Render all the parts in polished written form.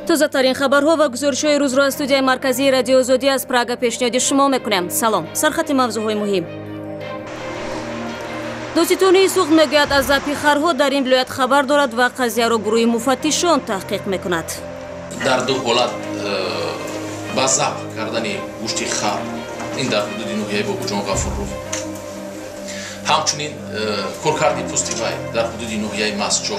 Тозатарин хабарҳо ва гузоришҳои рӯзро аз студияи марказии Радиои Озодӣ аз Прага пешниҳоди шумо мекунем. Салом. Сархати мавзӯъҳои муҳим. Додситонии Суғд мегӯяд, аз забҳи харҳо дар ин вилоят хабар дорад ва қазияро гурӯҳи муфаттишон таҳқиқ мекунад. Дар ду ҳолат ба забҳ кардани гӯшти хар ин дар ҳудуди ноҳияи Бобоҷон Ғафуров, ҳамчунин коркарди пӯсти вай дар ҳудуди ноҳияи Мастчоҳ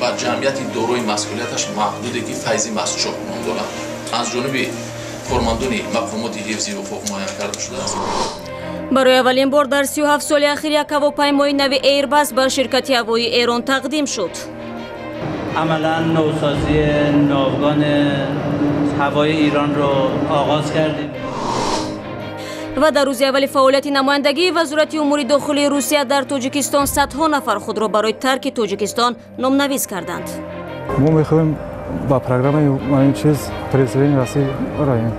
ва ҷамъияти дорои масъулияташ маҳдуде, ки Файзи Мастчоҳ ном дорад, аз ҷониби кормандони мақомоти ҳифзи ҳуқуқ муайян карда шудааст. Барои аввалин бор дар 37 соли ахир як ҳавопаймои нави Airbus ба ширкати ҳавоии Эрон тақдим шуд. Амалан навсозии навгони ҳавои Иронро оғоз кардем. Ва дар рӯзи аввали фаъолияти намояндагии Вазорати умури дохилии Русия дар Тоҷикистон садҳо нафар худро барои тарки Тоҷикистон номнавис карданд. Мо мехоҳем ба программаи ин чиз президенти Россия равем.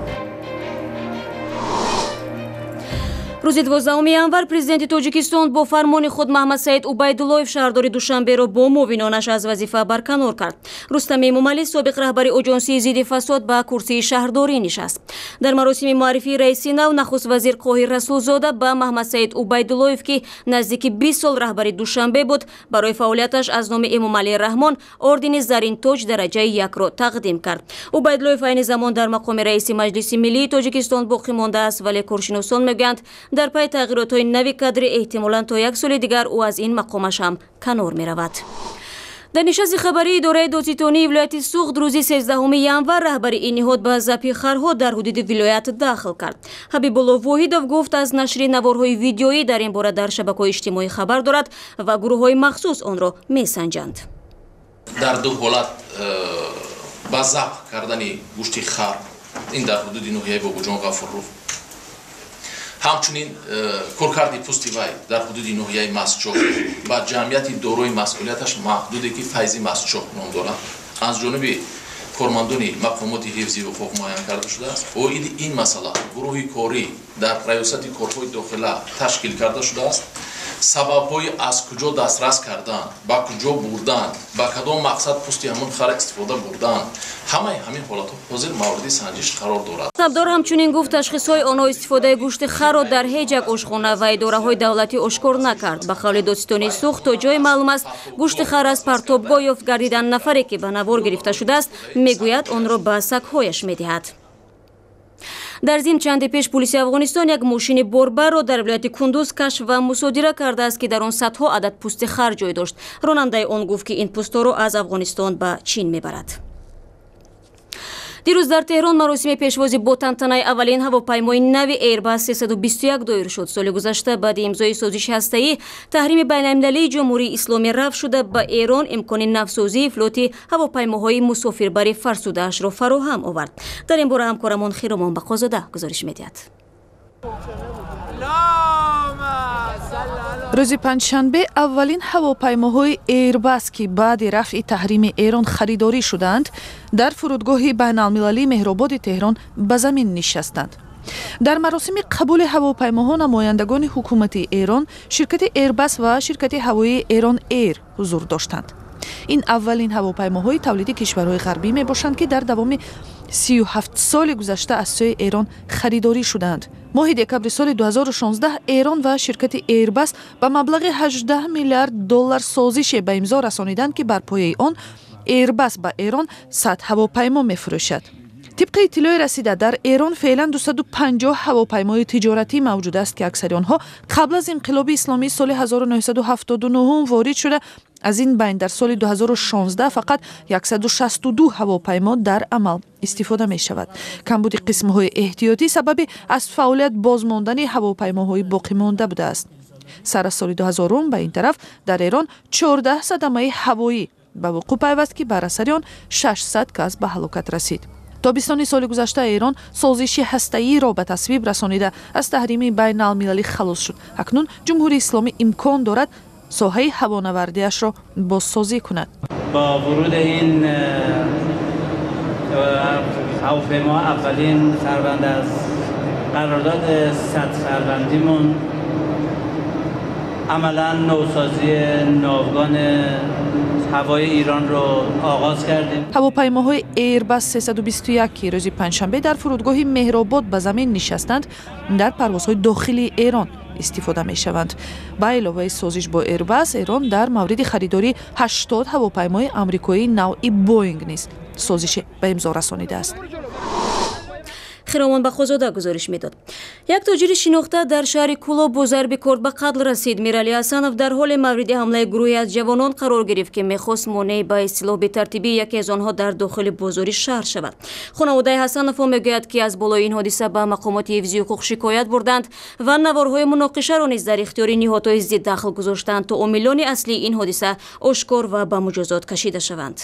Рӯзи 12 январ президенти Тоҷикистон бо фармони худ Маҳмадсаид Убайдуллоев, шаҳрдори Душанберо, бо муовинонаш аз вазифа барканор кард. Рустами Эмомалӣ, собиқ раҳбари Оҷонсии зидди фасод, ба курсии шаҳрдорӣ нишаст. Дар маросими муаррифии раиси нав нахуст вазир Қоҳир Расулзода ба Маҳмадсаид Убайдуллоев, ки наздики 20 сол раҳбари Душанбе буд, барои фаъолияташ аз номи Эмомалӣ Раҳмон ордени Заринтоҷ дараҷаи якро тақдим кард. Убайдуллоев айни замон дар мақоми раиси Маҷлиси миллии Тоҷикистон боқӣ мондааст, вале коршиносон мегӯянд, дар пайи тағйиротҳои нави кадрӣ эҳтимолан то як соли дигар ӯ аз ин мақомаш ҳам канор меравад. Дар нишасти хабарии идораи додситонии вилояти Суғд рӯзи 13 январ раҳбари ин ниҳод ба забҳи харҳо дар ҳудуди вилоят дахл кард. Ҳабибулло Воҳидов гуфт, аз нашри наворҳои видеоӣ дар ин бора дар шабакаҳои иҷтимоӣ хабар дорад ва гурӯҳҳои махсус онро месанҷанд. Дар ду ҳолат ба забҳ кардани гӯшти хар ин дар ҳудуди ноҳияи Бобоҷон Ғафуров, ҳамчунин коркарди пӯсти вай дар ҳудуди ноҳияи Мастчоҳ ва ҷамъияти дорои масъулияташ маҳдуде, ки Файзи Мастчоҳ ном дорад, аз ҷониби кормандони мақомоти ҳифзи ҳуқуқ муайян карда шудааст. Оиди ин масъала гурӯҳи корӣ дар раёсати корҳои дохила ташкил карда шудааст. Сабабҳои аз куҷо дастрас кардан, ба куҷо бурдан, ба кадом мақсад пӯсти ҳамон хар истифода бурдан, ҳамаи ҳамин ҳолатҳо ҳозир мавриди санҷиш қарор дорад. Сабдор ҳамчунин гуфт, ташхисҳои онҳо истифодаи гӯшти харро дар ҳеҷ як ошхона ва идораҳои давлатӣ ошкор накард. Ба қавли додситонии Суғд, то ҷое маълум аст, гӯшти хар аз партобгоҳ ёфт гардидан. Нафаре, ки ба навор гирифта шудааст, мегӯяд, онро ба сагҳояш медиҳад. Дар зимн, чанде пеш пулиси Афғонистон як мошини борбарро дар вилояти Кундуз кашф ва мусодира кардааст, ки дар он садҳо адад пӯсти хар ҷой дошт. Ронандаи он гуфт, ки ин пӯстҳоро аз Афғонистон ба Чин мебарад. Дирӯз дар Теҳрон маросими пешвози бо тантанаи аввалин ҳавопаймои нави Airbus 321 доир шуд. Соли гузашта баъди имзои созиши ҳастаӣ таҳрими байналмилалии Ҷумҳурии Исломӣ рафт шуда, ба Эрон имкони навсозии флоти ҳавопаймоҳои мусофирбари фарсудаашро фароҳам овард. Дар ин бора ҳамкорамон Хиромон Бақозода гузориш медиҳад. Рӯзи панҷшанбе аввалин ҳавопаймоҳои Airbus, ки баъди рафъи таҳрими Эрон харидорӣ шудаанд, дар фурудгоҳи байналмилалии Меҳрободи Теҳрон ба замин нишастанд. Дар маросими қабули ҳавопаймоҳо намояндагони ҳукумати Эрон, ширкати Airbus ва ширкати ҳавоии Эрон Эйр ҳузур доштанд. Ин аввалин ҳавопаймоҳои тавлиди кишварҳои ғарбӣ мебошанд, ки дар давоми 37 соли гузашта аз сӯи Эрон харидорӣ шудаанд. Моҳи декабри соли 2016 Эрон ва ширкати Airbus ба маблағи 18 миллиард доллар созише ба имзо расониданд, ки бар пояи он Airbus ба Эрон 100 ҳавопаймо мефурӯшад. Тибқи иттилои расида, дар Эрон феълан 250 ҳавопаймои тиҷоратӣ мавҷуд аст, ки аксари онҳо қабл аз инқилоби исломии соли 1979 ворид шуда, аз ин байн дар соли 2016 фақат 162 ҳавопаймо дар амал истифода мешавад. Камбуди қисмҳои эҳтиётӣ сабаби аз фаъолият бозмондани ҳавопаймоҳои боқимонда будааст. Сар аз соли 2000 ба ин тараф дар Эрон 14 садамаи ҳавоӣ ба вуқӯъ пайваст, ки бар асари он 600 кас ба ҳалокат расид. Тобистони соли гузашта Эрон созиши ҳастаиро ба тасвиб расонида, аз таҳрими байналмилалӣ халос шуд. Акнун Ҷумҳурии Исломӣ имкон дорад соҳаи ҳавонавардиашро бозсозӣ кунад. Бо вуруди ин ҳавопаймо аввалин фарванд аз қарордоди садфарвандимон. عملا نوسازی ناوگان هوای ایران رو آغاز کردیم. Ҳавопаймоҳои Airbus 321, ки рӯзи панҷшанбе дар фурудгоҳи Меҳробод ба замин нишастанд, дар парвозҳои дохилии Эрон истифода мешаванд. Ба иловаи созиш бо Airbus, Эрон дар мавриди харидории 80 ҳавопаймои амрикоии навъи Боинг низ созише ба имзо расонидааст. Хиромон Бахозода гузориш медод. Як тоҷири шинохта дар шаҳри Кӯлоб бо зарби корд ба қатл расид. Миралӣ Ҳасанов дар ҳоле мавриди ҳамлаи гурӯҳе аз ҷавонон қарор гирифт, ки мехост монеи ба истилоҳ бетартибии яке аз онҳо дар дохили бозори шаҳр шавад. Хонаводаи Ҳасановҳо мегӯяд, ки аз болои ин ҳодиса ба мақомоти ҳифзи ҳуқуқ шикоят бурданд ва наворҳои муноқишаро низ дар ихтиёри ниҳодҳои зиддахл гузоштанд, то омилони аслии ин ҳодиса ошкор ва ба муҷозот кашида шаванд.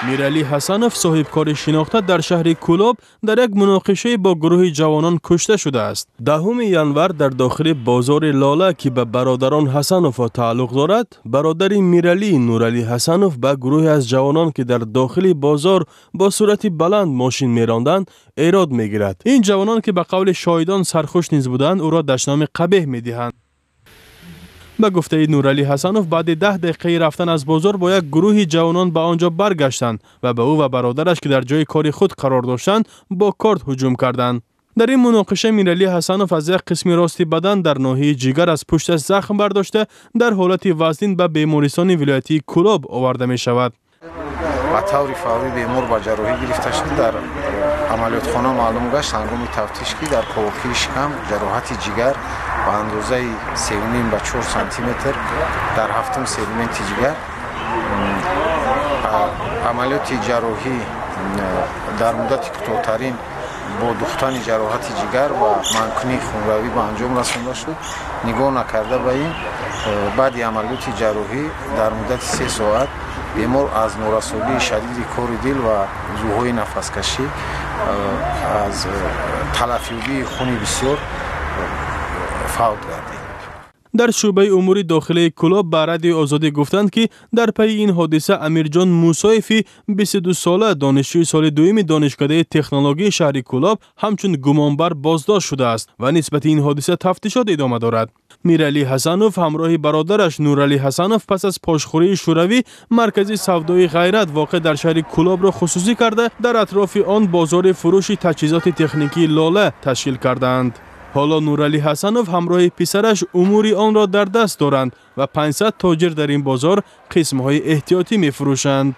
Миралӣ Ҳасанов, соҳибкори шинохта дар шаҳри Кӯлоб, дар як муноқишае бо гурӯҳи ҷавонон кушта шудааст. 10 январ дар дохили бозори Лола, ки ба бародарон Ҳасановҳо тааллуқ дорад, бародари Миралӣ Нуралӣ Ҳасанов ба гурӯҳе аз ҷавонон, ки дар дохили бозор бо суръати баланд мошин меронданд, эрод мегирад. Ин ҷавонон, ки ба қавли шоҳидон сархуш низ буданд, ӯро дашноми қабеҳ медиҳанд. Ба гуфтаи Нуралӣ Ҳасанов, баъди 10 дақиқаи рафтан аз бозор бо як гурӯҳи ҷавонон ба он ҷо баргаштанд ва ба ӯ ва бародараш, ки дар ҷои кори худ қарор доштанд, бо корд ҳуҷум карданд. Дар ин муноқиша Миралӣ Ҳасанов аз як қисми рости бадан дар ноҳияи ҷигар аз пушташ захм бардошта, дар ҳолати вазнин ба бемористони вилоятии Кӯлоб оварда мешавад. Ба таври фаврӣ бемор ба ҷарроҳӣ гирифта шуд. Дар амалиётхона маълум гашт ҳангоми тафтиш, ки дар ковокии шикам ҷароҳати ҷигар ба андозаи 3,5 ба 4 сантиметр дар ҳафтум сегменти ҷигар. Амалиёти ҷарроҳӣ дар муддати кӯтоҳтарин бо духтани ҷароҳати ҷигар ва манъкунии хунравӣ ба анҷом расонда шуд. Нигоҳ накарда ба ин, баъди амалиёти ҷарроҳӣ дар муддати 3 соат бемор аз норасогии шадиди кори дил ва узвҳои нафаскашӣ, аз талафёбии хуни бисёр фавт гардид. Дар шӯъбаи умури дохилаи Кӯлоб ба Радиои Озодӣ гуфтанд, ки дар пайи ин ҳодиса Амирҷон Мусоеви 22сола, донишҷӯи соли дуюми донишкадаи технологияи шаҳри Кӯлоб, ҳамчун гумонбар боздошт шудааст ва нисбати ин ҳодиса тафтишот идома дорад. Миралӣ Ҳасанов ҳамроҳи бародараш Нуралӣ Ҳасанов пас аз пошхӯрии шӯравӣ маркази савдои Ғайрат воқеъ дар шаҳри Кӯлобро хусусӣ карда, дар атрофи он бозори фурӯши таҷҳизоти техникии Лола ташкил кардаанд. Ҳоло Нуралӣ Ҳасанов ҳамроҳи писараш умури онро дар даст доранд ва 500 тоҷир дар ин бозор қисмҳои эҳтиётӣ мефурӯшанд.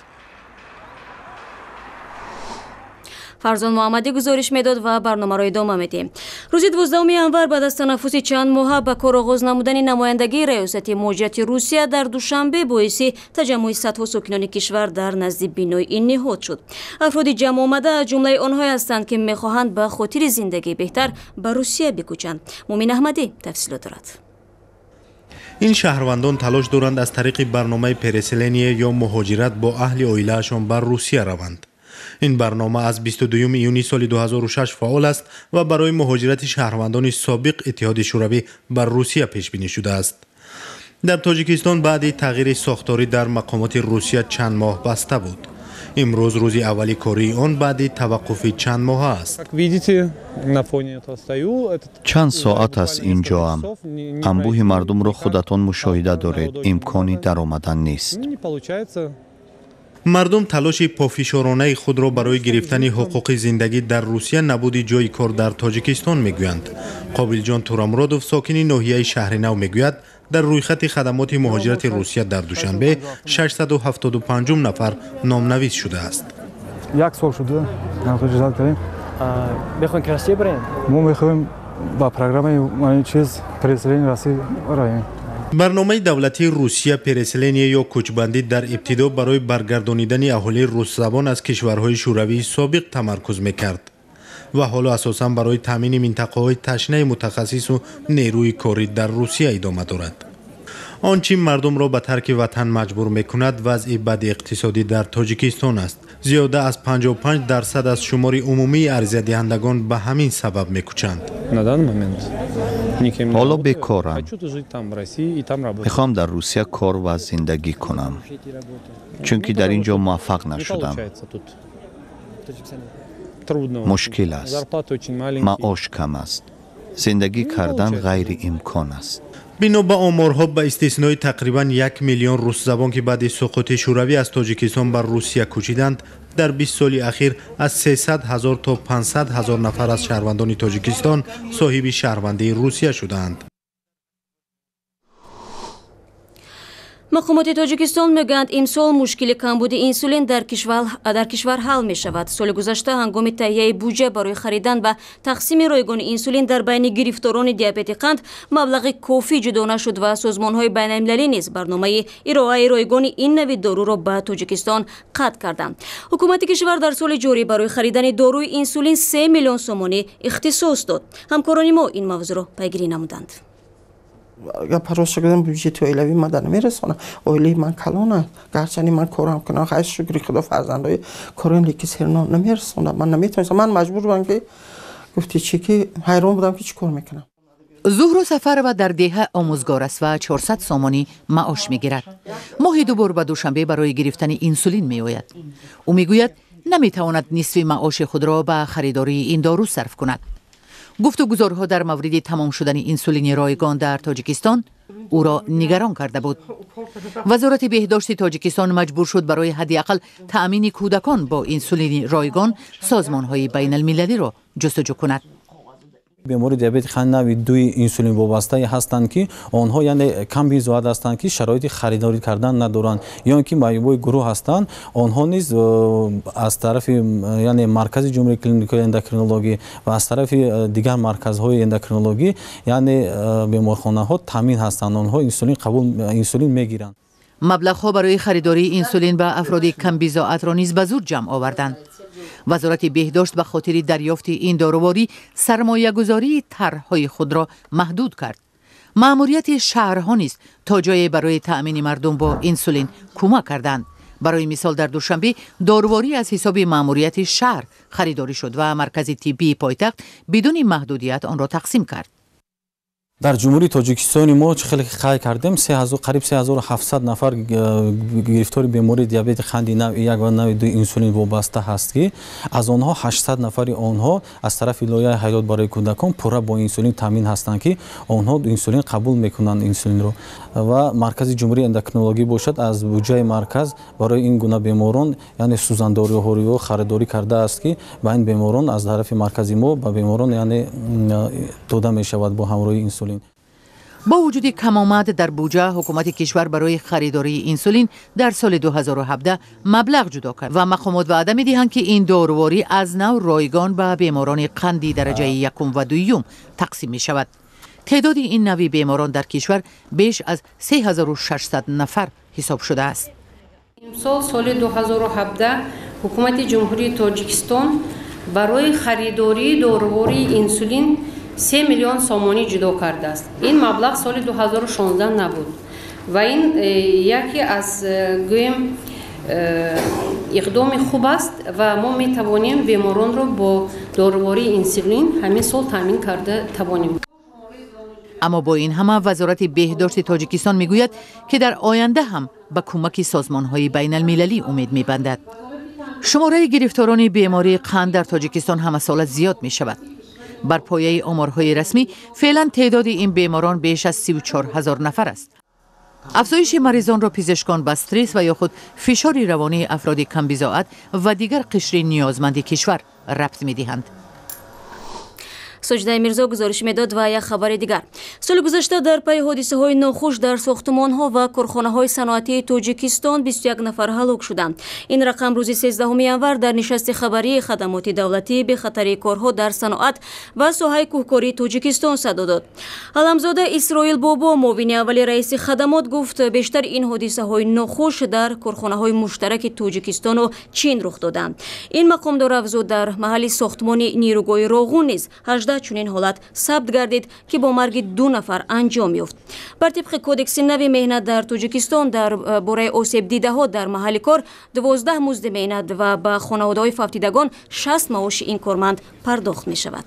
Фарзон Муҳаммадӣ гузориш медод ва барномаро идома медиҳем. Рӯзи 12 январ баъд аз танаффуси чанд моҳа ба кор оғоз намудани намояндагии раёсати муҳоҷирати Русия дар Душанбе боиси таҷаммуи садҳо сокинони кишвар дар назди бинои ин ниҳод шуд. Афроди ҷамъ омада аз ҷумлаи онҳое ҳастанд, ки мехоҳанд ба хотири зиндагии беҳтар ба Русия бикӯчанд. Мумин Аҳмадӣ тафсилот дорад. Ин шаҳрвандон талош доранд аз тариқи барномаи переселение ё муҳоҷират бо аҳли оилаашон ба Русия раванд. Ин барнома аз 22 июни соли 2006 фаъол аст ва барои муҳоҷирати шаҳрвандони собиқ Иттиҳоди Шӯравӣ бар Русия пешбинӣ шудааст. Дар Тоҷикистон баъди тағйири сохторӣ дар мақомоти Русия чанд моҳ баста буд. Имрӯз рӯзи аввали кории он баъди таваққуфи чанд моҳа аст. Чанд соат аст инҷоам. Анбӯҳи мардумро худатон мушоҳида доред, имкони даромадан нест. Мардум талоши пофишоронаи худро барои гирифтани ҳуқуқи зиндагӣ дар Русия набуди ҷойи кор дар Тоҷикистон мегӯянд. Қобилҷон Турамуродов, сокини ноҳияи Шаҳринав, мегӯяд, дар рӯйхати хадамоти муҳоҷирати Русия дар Душанбе 675 нафар номнавис шудааст. Як сол шуда муҳоҷират кардем. Мехоҳем ки Россия барем? Мо мехоҳем ба программаи чиз переселение Россия равем. Барномаи давлатии Русия переселение ё кӯчбандӣ дар ибтидо барои баргардонидани аҳолии русзабон аз кишварҳои шӯравии собиқ тамаркуз мекард ва ҳоло асосан барои таъмини минтақаҳои ташнаи мутахассису нерӯи корӣ дар Русия идома дорад. Он чи мардумро ба тарки ватан маҷбур мекунад, вазъи бади иқтисодӣ дар Тоҷикистон аст. Зиёда аз 55% аз шумори умумии арзиядиҳандагон ба ҳамин сабаб мекӯчанд. Ҳоло бекорам. Мехоҳам дар Русия кор ва зиндагӣ кунам, чунки дар ин ҷо муваффақ нашудам. Мушкил аст, маош кам аст. Зиндагӣ кардан ғайриимкон аст. Бино ба оморҳо, ба истиснои тақрибан 1 миллион русзабон, ки баъди суқути Шӯравӣ аз Тоҷикистон ба Русия кӯчиданд, дар 20 соли ахир аз 300 ҳазор то 500 ҳазор нафар аз шаҳрвандони Тоҷикистон соҳиби шаҳрвандии Русия шудаанд. Мақомоти Тоҷикистон мегӯянд, имсол мушкили камбуди инсулин дар кишвар ҳал мешавад. Соли гузашта ҳангоми таҳияи буҷа барои харидан ва тақсими ройгони инсулин дар байни гирифторони диабети қанд маблағи кофӣ ҷудо нашуд ва созмонҳои байналмилалӣ низ барномаи ироаи ройгони ин нави доруро ба Тоҷикистон қатъ карданд. Ҳукумати кишвар дар соли ҷорӣ барои харидани доруи инсулин 3 миллион сомонӣ ихтисос дод. Ҳамкорони мо ин мавзӯъро пайгирӣ намуданд. Гап рост гӯям, бюджети оилавӣ мада намерасонам. Оилаи ман калон аст. Гарчанде ман корам кунам, хайр, шукри Худо, фарзандои корам, лекин серно намерасонам. Ман наметавонистам. Ман маҷбур будам, ки гуфти чӣ, ки ҳайрон будам, ки чӣ кор мекунам. Зуҳро Сафарова дар деҳа омӯзгор аст ва 400 сомонӣ маош мегирад. Моҳи ду бор ба Душанбе барои гирифтани инсулин меояд. Ӯ мегӯяд, наметавонад нисфи маоши худро ба харидории ин дору сарф кунад. Гуфтугузорҳо дар мавриди тамом шудани инсулини ройгон дар Тоҷикистон ӯро нигарон карда буд. Вазорати беҳдошти Тоҷикистон маҷбур шуд барои ҳадди ақал таъмини кӯдакон бо инсулини ройгон созмонҳои байналмилалиро ҷустуҷӯ кунад. Бемори диабети қанд нави дуи инсулин вобастае ҳастанд, ки онҳо яъне кам безоат ҳастанд, ки шароити харидорӣ кардан надоранд, ё ин ки маъюбои гурӯҳ ҳастанд. Онҳо низ аз тарафи яъне маркази ҷумҳурии клиникаи эндокринологӣ ва аз тарафи дигар марказҳои эндокринологӣ, яъне беморхонаҳо таъмин ҳастанд. Онҳо инсулин қабул, инсулин мегиранд. Маблағҳо барои харидории инсулин ба афроди камбизоатро низ ба зур ҷамъ оварданд. Вазорати беҳдошт ба хотири дарёфти ин доруворӣ сармоягузории тарҳҳои худро маҳдуд кард. Маъмурияти шаҳрҳо низ то ҷое барои таъмини мардум бо инсулин кӯмак карданд. Барои мисол, дар Душанбе доруворӣ аз ҳисоби маъмурияти шаҳр харидорӣ шуд ва маркази тиббии пойтахт бидуни маҳдудият онро тақсим кард. Дар Ҷумҳурии Тоҷикистони мо, чӣ хеле қайд кардем, қариб 3700 нафар гирифтори бемории диабети қанди навъи 1 ва навъи 2 инсулин вобаста ҳаст, ки аз онҳо 800 нафари онҳо аз тарафи лоиҳаи ҳаёт барои кӯдакон пурра бо инсулин таъмин ҳастанд, ки онҳо инсулин қабул мекунанд инсулинро. Ва маркази ҷумҳурии эндокринологӣ бошад, аз буҷаи марказ барои ин гуна беморон яъне сӯзандориҳоро харидорӣ кардааст, ки ба ин беморон аз тарафи маркази мо ба беморон яъне дода мешавад бо ҳамроҳии инсулин. Бо вуҷуди камомад дар буҷа, ҳукумати кишвар барои харидории инсулин дар соли 2017 маблағ ҷудо кард ва мақомот ваъда медиҳанд, ки ин доруворӣ аз нав ройгон ба беморони қанди дараҷаи якум ва дуюм тақсим мешавад. Теъдоди ин нави беморон дар кишвар беш аз 3600 нафар ҳисоб шудааст. Имсол, соли 2017, ҳукумати Ҷумҳурии Тоҷикистон барои харидории дорувории инсулин 3 миллион сомонӣ ҷудо кардааст. Ин маблағ соли 2016 набуд ва ин яке аз гӯем иқдоми хуб аст ва мо метавонем беморонро бо дорувории инсулин ҳамин сол таъмин карда тавонем. Аммо бо ин ҳама Вазорати беҳдошти Тоҷикистон мегӯяд, ки дар оянда ҳам ба кӯмаки созмонҳои байналмилалӣ умед мебандад. Шумораи гирифторони бемории қанд дар Тоҷикистон ҳамасола зиёд мешавад. Бар пояи оморҳои расмӣ, феълан теъдоди ин беморон беш аз 34 ҳазор нафар аст. Афзоиши маризонро пизишкон ба стресс ва ё худ фишори равонии афроди камбизоат ва дигар қишри ниёзманди кишвар рабт медиҳанд. Соҷидаи Мирзо гузориш медод. Ва як хабари дигар. Соли гузашта дар пайи ҳодисаҳои нохуш дар сохтумонҳо ва корхонаҳои саноатии Тоҷикистон 21 нафар ҳалок шуданд. Ин рақам рӯзи 13 январ дар нишасти хабарии хадамоти давлатии бехатарии корҳо дар саноат ва соҳаи кӯҳкории Тоҷикистон садо дод. Аламзода Исроил Бобо, муовини аввали раиси хадамот, гуфт, бештар ин ҳодисаҳои нохуш дар корхонаҳои муштараки Тоҷикистону Чин рух доданд. Ин мақомдор афзуд, дар маҳалли сохтмони нерӯгоҳи Роғун низ 18 чунин ҳолат сабт гардид, ки бо марги 2 нафар анҷом ёфт. Бар тибқи кодекси нави меҳнат дар Тоҷикистон дар бораи осебдидаҳо дар маҳалли кор 12 музди меҳнат ва ба хонаводаҳои фавтидагон 60 маоши ин корманд пардохт мешавад.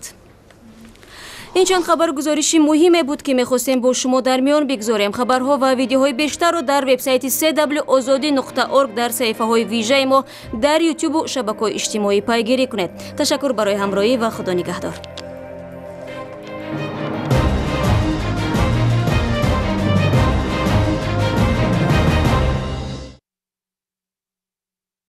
Ин чанд хабару гузориши муҳиме буд, ки мехостем бо шумо дар миён бигзорем. Хабарҳо ва видеоҳои бештарро дар вебсайти cw.ozodi.org дар саҳифаҳои вижаи мо дар ютубу шабакаҳои иҷтимоӣ пайгирӣ кунед. Ташаккур барои ҳамроҳӣ ва Худо нигаҳдор.